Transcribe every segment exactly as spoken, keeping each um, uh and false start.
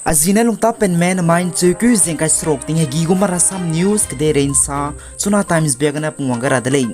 A zi ne lungtapenme nemai ’ncheukeu zing kai seruk ting hegi gu marasam news kedeirei ’nsa, Chuna Times bia gene pungwang gai ra de lei.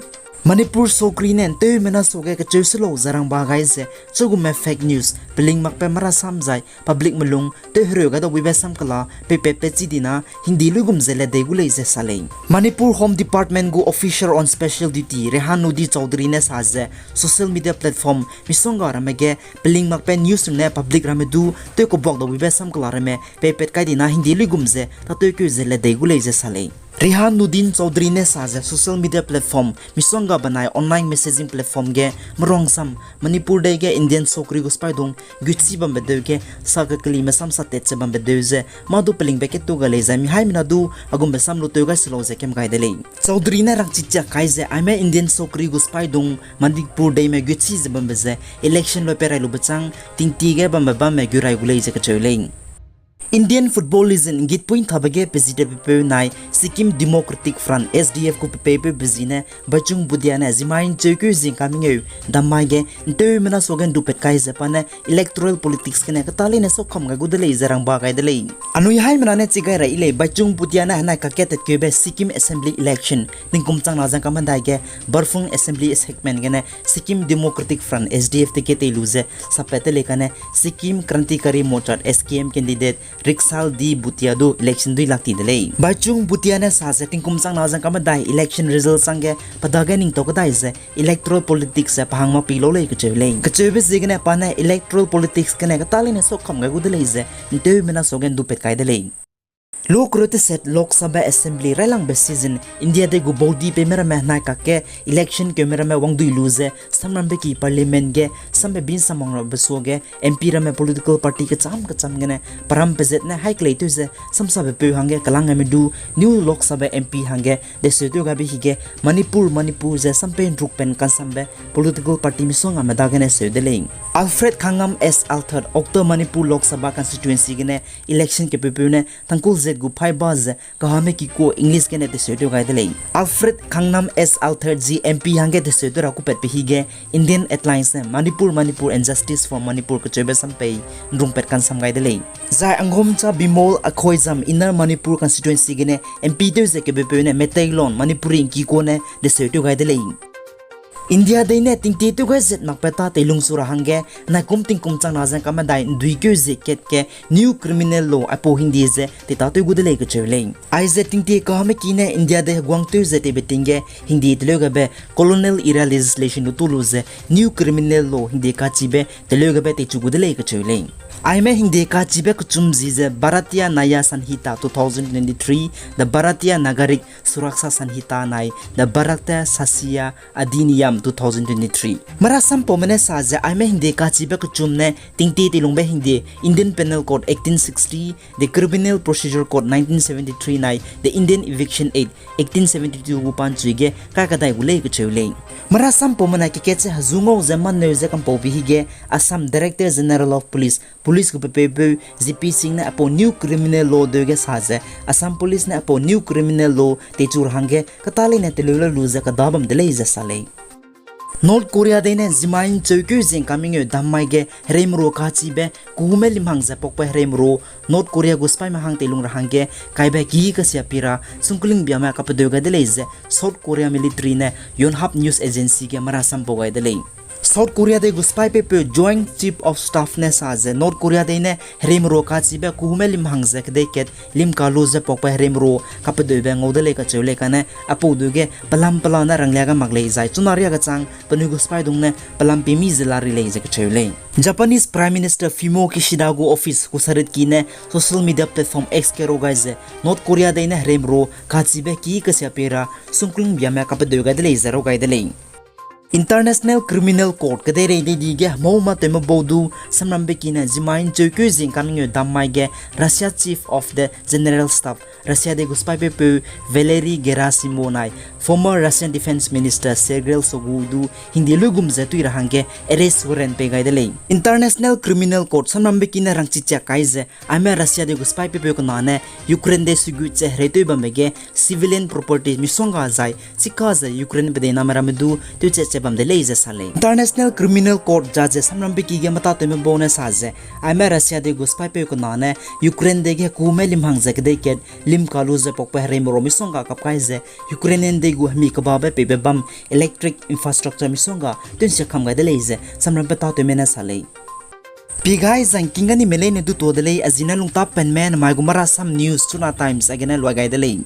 Manipur sokri ne ’nteumena suage kecheu se lau ze rangba gai ze, chigume fake news, peling makbe marasam zai, public melung, tewhereu gai da buibe sam kela, peipatbe chi dina, Hindi luigum ze ledei gu lei ze sa lei. Manipur Home Department gu officer on special duty, Rehan Nudin Chaudhary ne sa ze, social media platform, misongga ramme ge, peling makbe news ring ne public ramme du, tew kebuak da buibe sam kela ramme, peipat kai dina Hindi luigum ze, tatew keu ze ledei gu lei ze sa lei. Rehan Nudin Chaudhary ne sa ze social media platform, misongga benai online messaging platform ge, merang sam, Manipur dei ge Indian sokri gu sipaidung, guchi bambe deu ge, sa kekelime sam sa tet ze bambe deu ze, mâ du pelingbe ketu ga lei zai mihaimena du, a gumbe sam lu tew gai se lau ze kem gai de lei. Chaudhary ne rangchi chiak kai ze, aime Indian sokri gu sipaidung, Manipur deime guchi ze bambe ze, election loi pe rai lube chang, tingti ge bambe bamme gu rai gu lei ze kecheu lei. Indian football legend ’nggitpui ’nthabe ge pezi de pepeu nai Sikkim Democratic Front, S D F gu pepeipeu pezi ne Baichung Bhutia ne zimai ’ncheukeu zing kamingeu dammai ge ’nteumena suage ’ndupat kai ze pa ne electoral politics gene kata leine saukam gai gu de lei ze rangba gai de lei. Anui haimena ne chi gai ra yi lei Baichung Bhutia ne henai kakge tatkeube Sikkim Assembly election tingkum changna zangka medai ge Barphung Assembly segment gene Sikkim Democratic Front, S D F te ge tei lu ze sapat te lei kane Sikkim Krantikari Morcha, S K M candidate Riksal D Bhutia du election dui lak ti de lei. Baichung Bhutia ne sa ze tingkum changna zangka medai election result changge pe dage ningtau kedai ze electoral politics ze pe hang mak pi lau lei kecheu lei. Kecheube ziegene pa ne electoral politics gene kata leine saukam gai gu de lei ze ’nteumena suage ’ndupat kai de lei. Lu kereu teset Lok Sabha Assembly railangbe season India dei gu body peime ramme henai kakge election keume ramme wangdui lu ze samrambe ki Parliament ge sambe bin samang rabe suage M P ramme political party kecham kecham gene peram pezat ne hai kelei tew ze samsabe peu hangge kelang gaime du New Lok Sabha M P hangge deseu tew gaibe hige Manipur, Manipur ze sampei ’nrukpen kansambe political party misongga medagene seu de lei. Alfred Khangam S Arthur, Outer Manipur Lok Sabha Constituency gene election kepeupeu ne tangkul zet gu phaiba ze kahame kikua English gene deseu tew gai de lei. Alfred Khangam S Arthur ji M P hangge deseu tew ra kupatbe hige Indian Alliance ne Manipur, Manipur and Justice for Manipur kecheube sampei ’nrungpat kansam gai de lei. Zai Angomcha Bimol Akoijam Inner Manipur Constituency gene M P tew ze kepeupeu ne Meitei lon Manipuri ’ngkikua ne deseu tew gai de lei. India dei ne tingtie tew gai zet makbe tâ teilung chu ra hangge, naikum tingkum changna zangka medai ’nduikeu zie kat ge New Criminal Law aipau hingde ze teitateu gu de lei kecheu lei. Aize tingtie kahame ki ne India dei heguang tew ze teibe ting ge hingde teleu gabe Colonial Era Legislation lu tu lu ze New Criminal Law hingde kachibe teleu gabe teichu gu de lei kecheu lei. Aime hingde kachibe kechum zi ze Bharatiya Nyaya Sanhita two thousand twenty-three, the Bharatiya Nagarik Suraksha Sanhita nai, the Bharatiya Sashya Adhiniyam two thousand twenty-three. Marasam paume ne sa ze aime hingde kachibe kechum ne tingtie teilungbe hingde Indian Penal Code eighteen sixty, the Criminal Procedure Code nineteen seventy-three nai, the Indian Eviction Act eighteen seventy-two gu panchui ge kai kadai gu lei kecheu lei. Marasam paume nai keket ze hezu ngau ze manneu ze kampau bi hige Assam Director General of Police, Police gu pepeupeu G P Singh ne aipau New Criminal Law deu ge sa ze Assam Police ne aipau New Criminal Law teichu ra hangge kata leine teleu la lu ze kada bam de lei ze sa lei. North Korea dei ne zimai ’ncheukeu zing kamingeu dammai ge hereimero kachibe kuhume limhang ze pakpe hereimero North Korea gu sipaime hang teilung ra hangge kaibe ki kasia pi ra sungkling biame kapedeu gai de lei ze South Korea military ne Yonhap News Agency ge marasam pau gai de lei. South Korea dei gu sipai peupeu Joint Chief of Staff ne sa ze North Korea dei ne hereimero kachibe kuhume limhang ze kedei kat limka lu ze pakpe hereimero kapedeube ngau de lei kacheu lei kane aipau deu ge pelam pela ne ranglia ga mak lei zai chuna ria kachang penui gu sipaidung ne pelam pimi ze la ri lei ze kacheu lei. Japanese Prime Minister Fumio Kishida gu office gu saritki ne social media platform X ge rau gai ze North Korea dei ne hereimero kachibe ki kasia pi ra sungkling biame kapedeu gai de lei ze rau gai de lei. International Criminal Court kedeirei dei di ge hemau ma tewme bau du samrambe ki ne zimai ’ncheukeu zing kamingeu dammai ge Russia Chief of the General Staff Russia dei gu sipaipeu peu Valery Gerasimov nai former Russian Defense Minister Sergei Shoigu du hingde luigum ze tui ra hangge arrest warrant pei gai de lei. International Criminal Court samrambe ki ne rangchi chiak kai ze, aime Russia dei gu sipaipeu peu kena ne Ukraine dei sugut ze hereitew bambe ge civilian property misongga zai chika ze Ukraine pedeiname ramme du tewchat che bam de lei ze sa lei. International Criminal Court judge samrambe ki ge metatewme bau ne sa ze, aime Russia dei gu sipaipeu kena ne Ukraine dei ge kume lim hang ze kedei kat lim kalu ze pakpe hereime ro misongga kap kai ze, Ukrainian dei gu hemi kebabe peibe bam electric infrastructure misongga tew'nsia kam gai de lei ze samrambe tatewme ne sa lei. Pi gai zangking ga ni me leine du tuâ de lei, a zi ne lungtap penme namai gu Marasam News, Chuna Times a gene luai gai de lei.